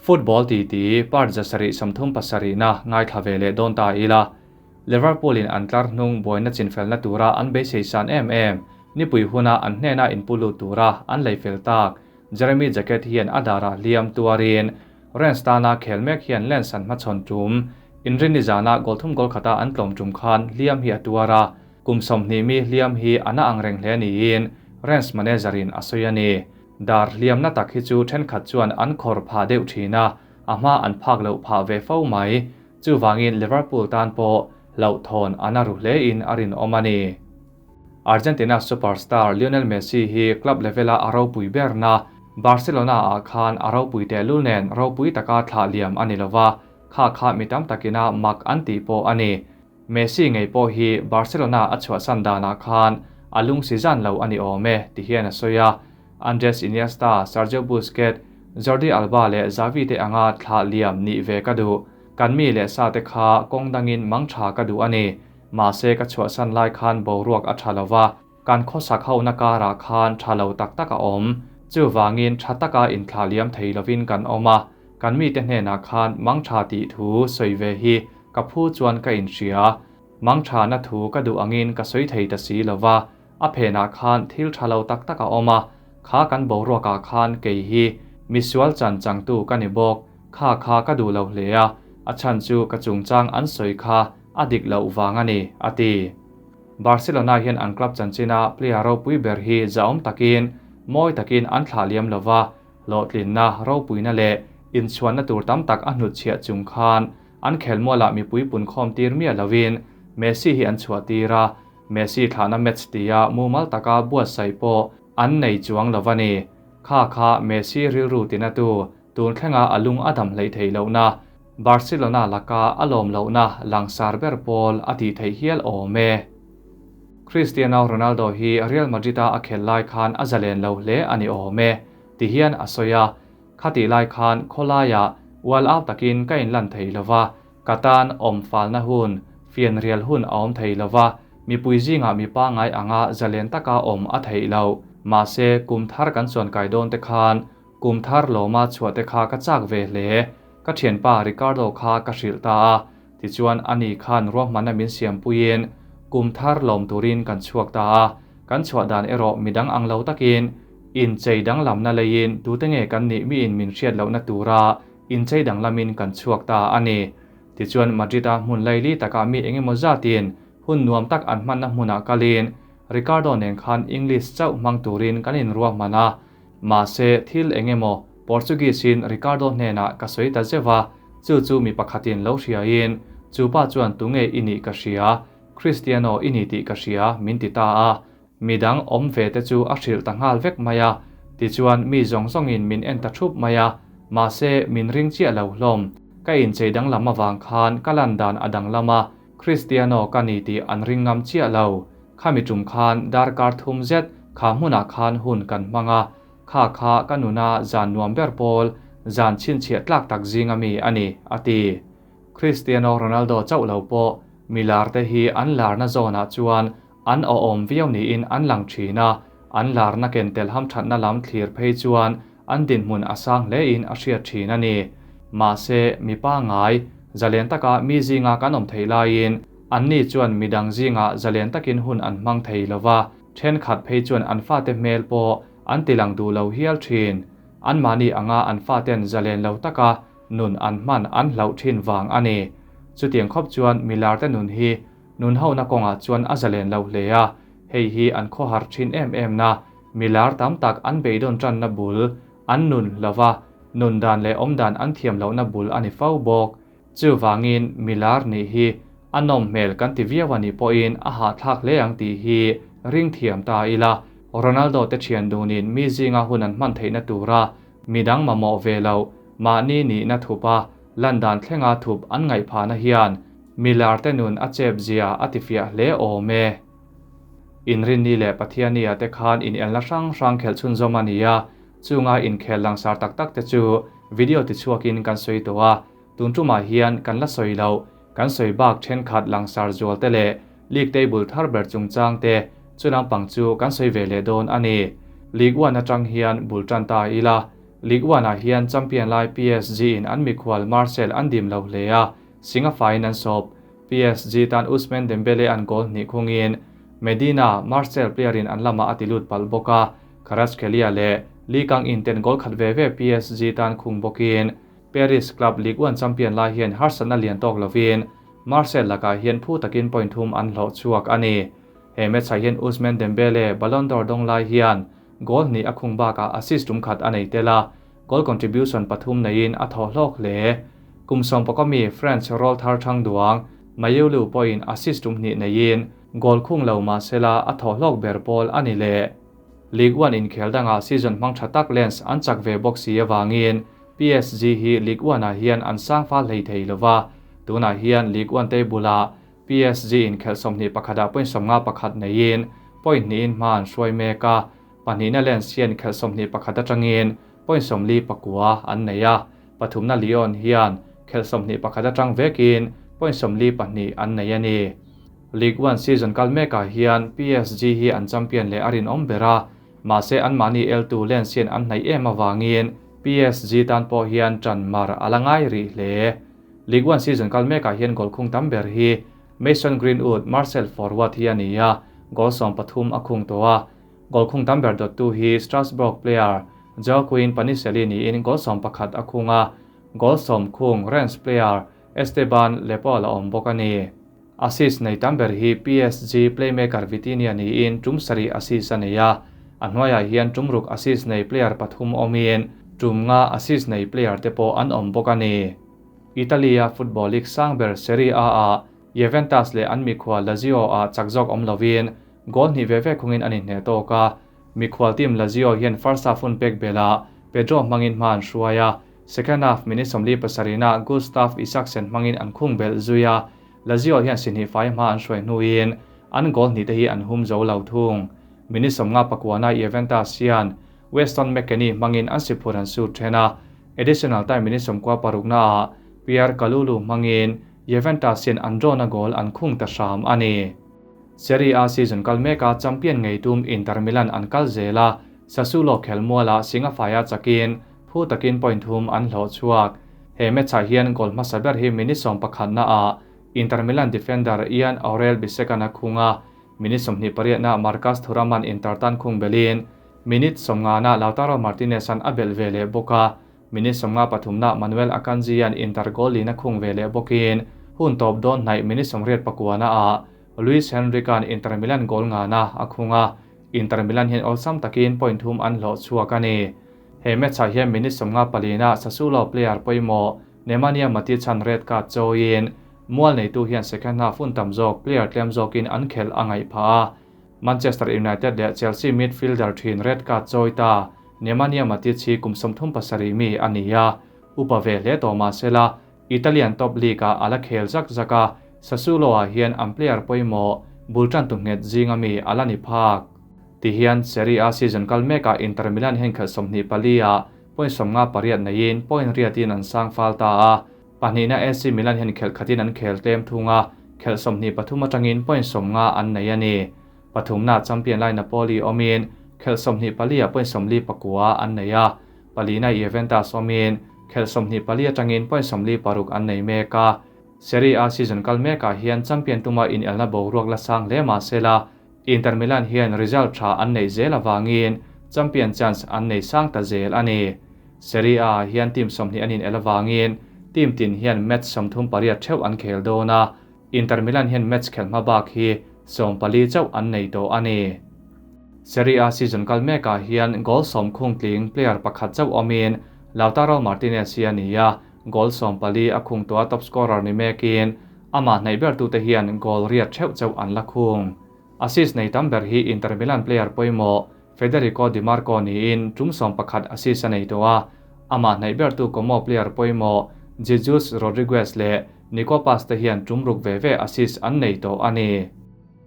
Football titi part 737 na ngaithla ve leh dawn ta ila. Liverpool in an tlar hnung buaina chinfelna tura an beisei san em em, nipui huna an hnena inpu lut tura an lei fel tak Jeremy Jacquet hian a darah hliam tuarin Rennes tana khel mek hian Lens an hmachhawn tum. Inrinni zana goal thum goal khata an tlawm tum khan hliam hi a tuar a, kum 20 mi hliam hi a na ang reng hle niin Rennes manager in a sawi a ni. Dar hliamna tak hi chu thenkhat chuan an khawr phah deuh thin a, a hma an phak loh phah ve fo mai. Chuvangin Liverpool tan pawh hlauhthawn a na ru hlein a rinawm a ni. Argentina superstar Lionel Messi hi club level-a a ropui berna Barcelona-ah khan a ropui tehlul nen ropui taka thlah liam a ni lo va, kha kha mi tam takina mak an tih pawh a ni. Messi ngei pawh hi Barcelona a chhuahsan danah khan a lungsi zan lo a ni awm e, ti hian a sawi a. Andres Iniesta, Sergio Busquets, Jordi Alba leh Xavi te anga thlah liam nih ve ka duh. Kan mi leh sa te kha kawng dangin mang tha ka duh a ni. Mahse ka chhuahsan lai khan boruak a tha lo va, kan khawsak hona karah khan tha lo tak tak a awm. Chuvangin tha taka inthlah liam thei lovin kan awm a, kan mite hnenah khan mang tha tih thu sawi ve hi ka phu chuan ka inhria. Mang tha na thu ka duh angin ka sawi thei ta si lo va, a phenah khan thil tha lo tak tak a awm a, kha kan boruakah khan kei hi misual chan changtu ka ni bawk, kha kha ka duh lo hle a, a chhan chu ka chungchang an sawi kha a dik loh vang a ni, a ti. Barcelona hian an club chanchina player ropui ber hi zahawm takin, mawi takin an thlah liam lo va, hlawhtlinna, ropuina leh inchhuanna tur tam tak a hnutchhiah chung khan an khelmualah mipui punkhawm tir miah lovin Messi hi an chhuah tir a, Messi thlahna match tia mumal taka buatsaih pawh an nei chuang lo a ni. Kha kha Messi rilru tinatu tun thlenga a lung a dam hleih theih lohna, Barcelona laka a lawm lohna langsar ber pawl a tih theih hial awm e. Cristiano Ronaldo hi Real Madrid-a a khel lai khan a zalen lo hle a ni awm e, ti hian a sawi a. Khatih lai khan khawlaiah ual au takin ka inlan thei lo va, ka tan awm falna hun, fianrial hun a awm thei lo va, mipui zingah mi pangngai anga zalen taka awm a theih loh. Mahse, kum thar kan chuankai dawn te khan kum thar lawma chhuah te kha ka chak ve hle. Ka thianpa Ricardo kha ka hrilh ta a, tichuan ani khan ruahmanna min siampuiin kum thar lawm turin kan chhuak ta a, kan chhuah dan erawh midang ang lo takin inchei danglamna leiin tute nge kan nih miin min hriat lohna tura inchei danglamin kan chhuak ta a ni. Tichuan Madrid-a hmun laili takah mi engemaw zatin hun nuam tak an hmanna hmunah kalin Ricardo nen khan English chauh hmang turin kan inruahman a, Mahse, thil eng emaw Portuguese-in Ricardo hnenah ka sawi ta zeuh a, chu chu mi pakhatin lo hriain, Chu pa chuan tunge i nih ka hria, Cristiano i ni tih ka hria, min ti ta a. Midang awm ve te chu a hrilh ta nghal vek mai a. Tichuan, mi zawng zawngin min en ta thup mai a. Mahse, min ring chiah lo hlawm. Ka inchei danglam avang khan ka lan dan a danglam a, Cristiano ka ni tih an ring ngam chiah lo. Khami tum khan darkar thum zet kha hmunah khan hun kan hmang a, kha kha ka nuna zan nuam ber pawl zan chhinchhiah tlak tak zinga mi a ni, a ti. Cristiano Ronaldo chauh lo pawh mi lar te hi an larna zawnah chuan an awhawm viau niin an lang thin a, an larna ken tel hamthatna lam thlir phei chuan an dinhmun a sang hlein a hriat thin a ni. Mahse, mi pangngai, zalen taka mi zinga kan awm theih laiin anni chuan midang zingah zalen takin hun an hmang thei lo va, thenkhat phei chuan an fate hmel pawh an tilang duh lo hial thin. Anmahni anga an faten zalen lo taka nun an hman an hlauh thin vang a ni. Chutiang khawp chuan milarte nun hi nun hona kawngah chuan a zalen lo hle a, hei hi an khawhar thin em em na, milar tam tak an beidawn tanna bul, an nun lova nun dan leh awm dan an thiam lohna bul a ni fo bawk. Chuvangin milar nih hi a nawm hmel kan ti viau a nih pawhin a hahthlak hle ang tih hi ring thiam ta ila, Ronaldo te thian dunin mi zinga hun an hman theihna tura midang mamawh ve loh, mahni nihna thupa lan dan thlenga thup an ngaihphahna hian milar te nun a chep zia a tifiah hle awm e. Inrinni leh Pathianni-ah te khan inelna hrang hrang khelh chhunzawm a ni a, chunga inkhel langsar tak tak te chu video tichhuakin kan sawi tawh a, tun tumah hian kan la sawi loh, kan sawi bak thenkhat langsar zual te leh league table thar ber chungchang te chu lampang chu kan sawi ve leh dawn a ni. League One atang hian bul tan ta ila. Ligue 1 ah hian champion lai PSG in an mikhual Marseille an dim lo hle a, singa faiin an sawp. PSG tan Ousmane Dembele an goal hnih khungin Medina, Marseille player in an lamah a ti lut palh bawk a, Kvaratskhelia leh Lee Kang-in ten goal khat ve ve PSG tan khung bawkin Paris club Ligue 1 champion lai hian harsatna lian tawk lovin Marseille lakah hian phu takin point thum an hlawh chhuak a ni. He match ah hian Ousmane Dembele Ballon d'Or dawng lai hian goal hnih a khung bakah assist tum khat a nei tel a, goal contribution pathum neiin a thaw hlawk hle. Kum sawmpaka mi French rawl thar thang duang Mayulu pawhin assist tum hnih neiin goal khung lo mahsela a thaw hlawk ber pawl a ni leh. Ligue 1 inkhel dangah season hmang tha tak Lens an chak ve bawk si avangin PSG hi Ligue 1 ah hian an sang fal hlei thei lova, tunah hian Ligue 1 table ah PSG inkhelh 21 ah point 51 neiin point hnihin hma an hruai mek a, pahnihna Lens hian khelh 21 atangin point 49 an nei a, pathumna Lyon hian khelh 21 atang vekin point 42 an nei a ni. Ligue 1 season kal mekah hian PSG hi an champion leh a rinawm ber a, mahse anmahni eltu Lens hian an hnaih em avangin PSG tan pawh hian tan mar a la ngai rih hle. Ligue 1 season kal mekah hian goal khung tam ber hi Mason Greenwood, Marseille forward hi a ni a, goal 13 a khung tawh a. Goal khung tam ber dawttu hi Strasbourg player Joaquin Panichelli niin goal 11 a khung a, goal 10 khung Rennes player Esteban Lepaul a awm bawk a ni. Assist nei tam ber hi PSG playmaker Vitinha niin tum sarih assist a nei a, a hnuaiah hian tum ruk assist nei player pathum awmin tum nga assist nei player te pawh an awm bawk a ni. Italy-a football league sang ber Serie A ah Juventus leh an mikhual Lazio ah chak zawk awm lovin goal hnih ve ve khungin an inhneh tawk a. Mikhual team Lazio hian first half hun pek belah Pedro hmangin hma an hruai a, second half minute 47 na Gustav Isaksen hmangin an khung belh zui a, Lazio hian si hnih fai hma an hruai hnuin an goal hnih te hi an hum zo lo thung. Minute 59 na Juventus hian Weston McKennie hmangin an si phur an sut then a, additional time minute 96 na ah Pierre Kalulu hmangin Juventus hian an draw na goal an khung ta hram a ni. Serie A season kal meka champion ngei tum Inter Milan an kal zela, Sassuolo khelmuala singa faia chakin phu takin point thum an hlawh chhuak. He match ah hian goal hmasa ber hi minute 11 na ah Inter Milan defender Ian Aurel Bisekan a khunga, minute 28 na Marcus Thuram an Inter tan khung belin, minute 50 na Lautaro Martinez an a bel ve leh bawk a, minute 53 na Manuel Akanji an Inter goal lina khung ve leh bawkin, hun tawp dawn hnaih minute 89 na ah Luis Enrique an Inter Milan goal nga na a khunga, Inter Milan hian awlsam takin point thum an hlawh chhuak a ni. He match ah hian minute 54 na Sassuolo player pawimawh Nemanja Matic an red card chawiin mual neitu hian second half hun tam zawk player tlem zawkin an khelh a ngaih phah a. Manchester United leh Chelsea midfielder thin red card chawi ta Nemanja Matic hi kum 37 mi a ni a, upa ve hle tawh mahsela Italian top league ah ala khel zak zak a, Sassuolo ah hian an player pawimawh bultan tu nghet zinga mi ala ni phak. Ti hian Serie A season kal mekah Inter Milan hian khelh 24 ah point 58 neiin point riatin an sang fal ta a, pahnihna AC Milan hian khelh khatin an khel tlem thunga, khelh 23 atangin point 50 an nei a ni. Pathumna champion lai Napoli awmin khelh 24 ah point 49 an nei a, palina Juventus awmin khelh 24 atangin point 46 an nei mek a. Serie A season kal mekah hian champion tuma in elna boruak la sang hle mahsela Inter Milan hian result tha an nei zel awangin champion chance an nei sang ta zel a ni. Serie A hian team 20 anin el awangin team tin hian match 38 theuh an khel dawn a, Inter Milan hian match khel hma bak hi 14 chauh an nei tawh a ni. Serie A season kal mekah hian goal 10 khung tling player pakhat chauh awmin Lautaro Martinez hi a ni a, goal 14 a khung tawh a top scorer ni mekin ama hnaih ber tu te hian goal riat theuh chauh an la khung. Assist nei tam ber hi Inter Milan player pawimawh Federico Di Marco niin tum 11 assist a nei tawh a, ama hnaih ber tu Como player pawimawh Jesus Rodriguez leh Nico Paz te hian tum ruk ve ve assist an nei tawh a ni.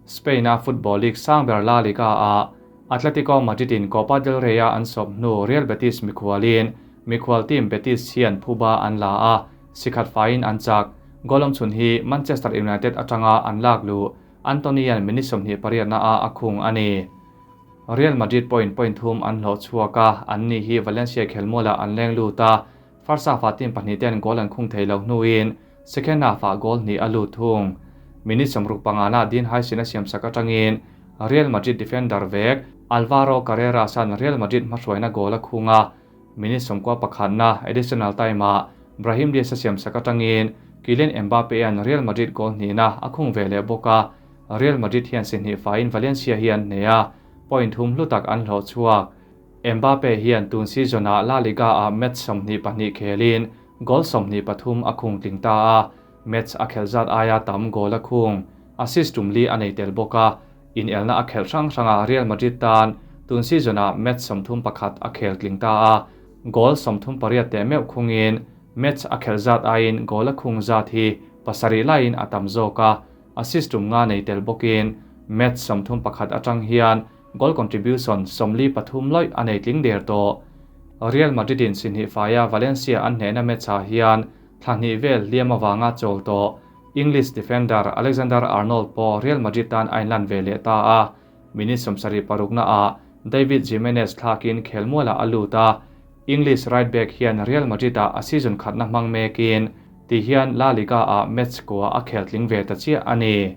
Spain a football league sang ber La Liga a Atletico Madrid in Copa del Rey a an sawp hnu Real Betis mikhualin mikhual team Betis hian phuba an la a, sikhat faiin an chak. Golom chhun hi Manchester United atanga an lak lu Antony an minute 28 na a a khung a ni. Real Madrid pawhin point thum an hlawh chhuak a, anni hi Valencia khelmualah an leng lut a, first half-ah team pahnih ten goal an khung thei lo hnuin second half-ah goal hnih a lut thung. Minute sawmruk pangana Dean Huijsen a siamsak atangin Real Madrid defender vek Alvaro Carreras-a'n Real Madrid hmahruaina goal a khung a, Minute sawmkua pakhatna additional time-ah Brahim Diaz a siamsak atangin Kylian Mbappe-a'n Real Madrid goal hnihna a khung ve leh bawk a, Real Madrid hian si hnih faiin Valencia hi an hneh a, point thum hlu tak an hlawh chhuak. Mbappe hian tun season-ah La Liga-ah match 22 khelin goal 23 a khung tling ta a, match a khelh zat aia tam goal a khung, assist tum li a nei tel bawk a, inelna a khelh hrang hranga Real Madrid tan tun season-ah match 31 a khel tling ta a, goal 38 teh meuh khungin match a khelh zat aiin goal a khung zat hi pasarih laiin a tam zawk a, assist tum nga nei tel bawkin match 31 atang hian goal contribution 43 lawih a nei tling der tawh. Real Madrid-in si hnih faia Valencia an hnehna match-ah hian thla hnih vel hliam awanga chawl tawh English defender Alexander Arnold pawh Real Madrid tan a inlan ve leh ta a, minute 76 ah David Jimenez thlakin khelmuala a lut a, English right back hian Real Madrid-ah a season khatna hmang mekin ti hian La Liga-ah match kua a khel tling ve ta chiah a ni.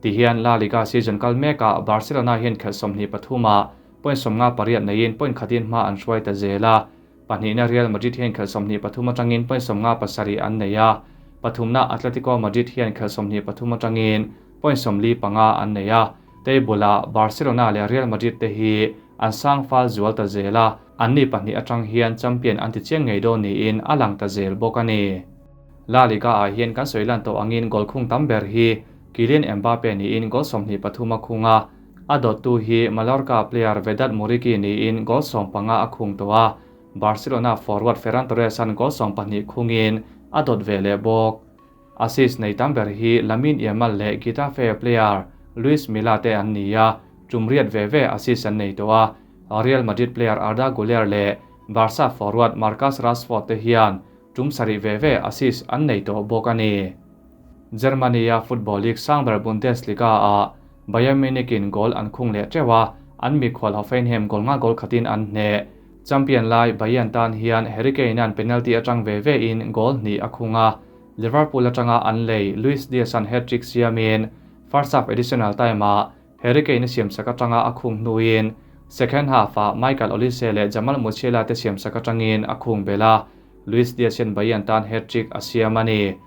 Ti hian La Liga season kal mekah Barcelona hian khelh 23 ah point 58 neiin point khatin hma an hruai ta zel a, pahnihna Real Madrid hian khelh 23 atangin point 57 an nei a, pathumna Atletico Madrid hian khelh 23 atangin point 45 an nei a, table-ah Barcelona leh Real Madrid te hi an sang fal zual ta zel a, anni pahnih atang hian champion an ti chiang ngei dawn niin a lang ta zel bawk a ni. La Liga-ah hian kan sawi lan tawh angin goal khung tam ber hi Kylian Mbappe niin goal 23 a khung a, a dawttu hi Mallorca player Vedat Muriqi niin goal 15 a khung tawh a, Barcelona forward Ferran Torres-an goal 12 khungin a dawt ve leh bawk. Assist nei tam ber hi Lamine Yamal leh Getafe player Luis Milla te an ni a, tum riat ve ve assist an nei tawh a, Real Madrid player Arda Güler leh Barca forward Marcus Rashford te hian tum sarih ve ve assist an nei tawh bawk a ni. Germany-a Football League sangber Bundesliga-ah Bayern Munich-in goal an khung leh teuh a, an mikhual Hoffenheim goal nga goal khatin an hneh. Champion lai Bayern tan hian Harry Kane-a'n penalty atang ve ve in goal hnih a khung a, Liverpool atanga an lei Luis Diaz-a'n hat-trick siamin first half additional time-ah Harry Kane a siamsak atanga a khung hnuin second half-ah Michael Olise leh Jamal Musiala te siamsak atangin a khung bel a, Luis Diaz hian Bayern tan hat-trick a siam a ni.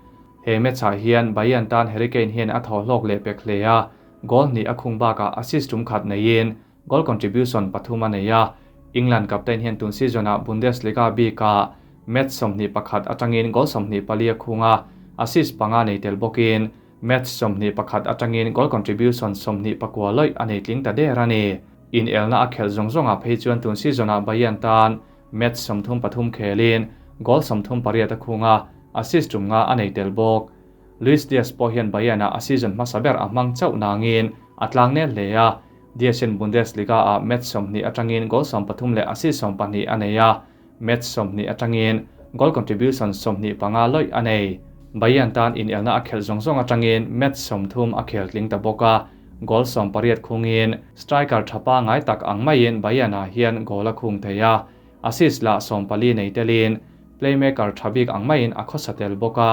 He match-ah hian Bayern tan Harry Kane hian a thaw hlawk leh pek hle a, goal hnih a khung bakah assist tum khat neiin goal contribution pathum a nei a, England captain hian tun season-ah Bundesliga bikah match 21 atangin goal 24 a khung a, assist panga nei tel bawkin match 21 atangin goal contribution 29 lawih a nei tling ta der a ni. In elna a khelh zawng zawngah phei chuan tun season-ah Bayern tan match 33 khelin goal 38 a khung a, assist tum nga a nei tel bawk. Luis Diaz pawh hian Bayern-ah a season hmasa ber a hmang chauh nangin a tlang nel hle a, Diaz-in Bundesliga-ah match 20 atangin goal 13 leh assist 12 a nei a, match 20 atangin goal contribution 25 lawih a nei. Bayern tan inelna a khelh zawng zawng atangin match 30 a khel tling ta bawk a, goal 18 khungin striker thapa ngai tak ang maiin Bayern-ah hian goal a khung thei a, assist lah 14 nei telin playmaker thabik ang maiin a khawsa tel bawk a.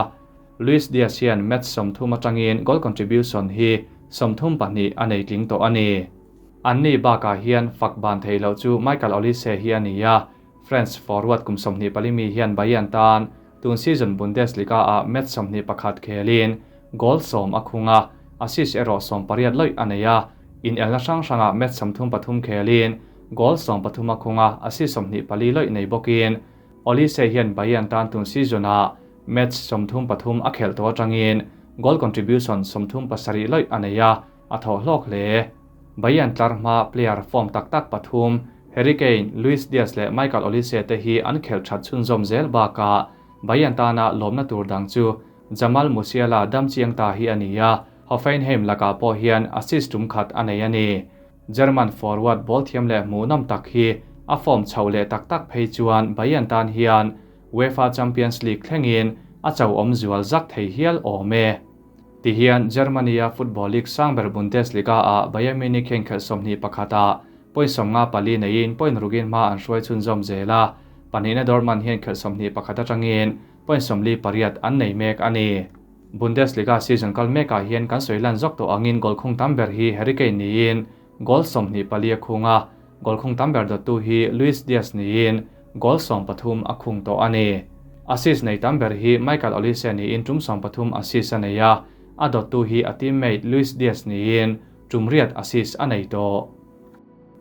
Luis Diaz hian match 30 atangin goal contribution hi 32 a nei tling tawh a ni. Anni bakah hian fak ban thei lo chu Michael Olise hi a ni a, French forward kum 24 mi hian Bayern tan tun season Bundesliga-ah match 21 khelin goal 10 a khung a, assist erawh 18 lawih a nei a, inelna hrang hrangah match 33 khelin goal 13 a khung a, assist 24 lawih nei bawkin Olise hian Bayern tan tun season-ah match 33 a khelh tawh atangin goal contribution 37 lawih a nei a, a thaw hlawk hle. Bayern tlar hma player form tak tak pathum Harry Kane, Luis Diaz leh Michael Olise te hi an khelh that chhunzawm zel bakah Bayern tana lawmna tur dang chu Jamal Musiala dam chiang ta hi a ni a, Hoffenheim lakah pawh hian assist tum khat a nei a ni. German forward ball thiam leh hmuhnawm tak hi a form chho leh tak tak phei chuan Bayern tan hian UEFA Champions League thlengin a cho awm zual zak thei hial awm e. Ti hian Germany-a Football League sangber Bundesliga-ah Bayern Munich hian khelh 21 ah Point 54 neiin point rukin hma an hruai chhunzawm zel a, pahnihna Dortmund hian khelh 21 atangin point 48 an nei mek a ni. Bundesliga season kal mekah hian kan sawi lan zawk tawh angin goal khung tam ber hi Harry Kane niin goal 24 a khung a, goal khung tam ber dawttu hi Luis Diaz niin goal 13 a khung tawh a ni. Assist nei tam ber hi Michael Olise niin tum 13 assist a nei a, a dawttu hi a teammate Luis Diaz niin tum riat assist a nei tawh.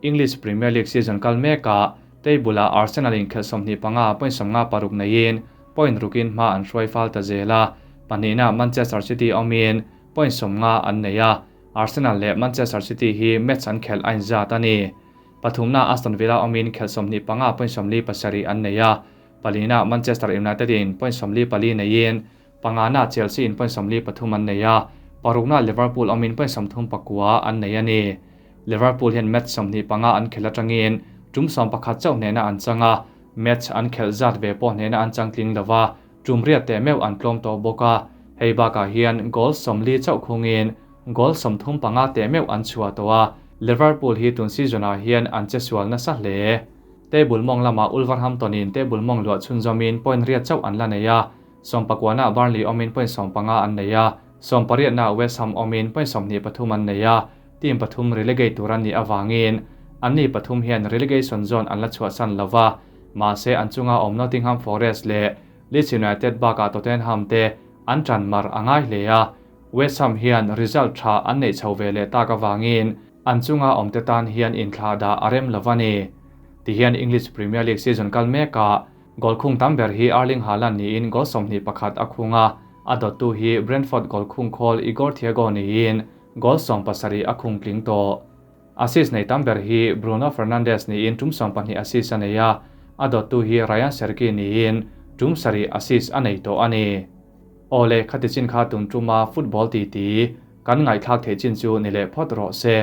English Premier League season kal mekah table-ah Arsenal in khelh 25 point 56 neiin point rukin hma an hruai fal ta zel a, pahnihna Manchester City awmin point 50 an nei a, Arsenal leh Manchester City hi match an khelh a inzat a ni. Pathumna Aston Villa awmin khelh 25 point 47 an nei a, palina Manchester United in point 44 neiin pangana Chelsea in point 43 an nei a, parukna Liverpool awmin point 39 an nei a ni. Liverpool hian match 25 an khelh atangin tum 11 chauh hnehna an chang a, match an khelh zat ve pawh hnehna an chang tling lova, tum riat te meuh an tlawm tawh bawk a, hei bakah hian goal 40 chauh khungin goal 35 te meuh an chhuah tawh a, Liverpool hi tun season-ah hian an che sual nasa hle. Table mawng lama Wolverhampton in table mawng luah chhunzawmin point riat chauh an la nei a, 19na Burnley awmin point 15 an nei a, 18na West Ham awmin point 23 an nei a, team pathum relegate tur an nih awangin anni pathum hian relegation zone an la chhuahsan lova, mahse an chunga awm Nottingham Forest leh Leeds United bakah Tottenham te an ṭan mar a ngai hle a, West Ham hian result ṭha an neih chho ve leh tak awangin an chunga awm te tan hian inthlah dah a rem lova ni. Tihian English Premier League season kal mekah goal khung tam ber hi Erling Haaland niin goal 21 a khung a, a dawttu hi Brentford goal khung khawl Igor Thiago niin goal 17 a khung tling tawh. Assist nei tam ber hi Bruno Fernandes niin tum 12 assist a nei a, a dawttu hi Ryan Cherki niin tum 7 assist a nei tawh a ni. Awle khati chin kha tun tuma football ti ti kan ngaihthlak theih chin chu ni leh phawt rawh se.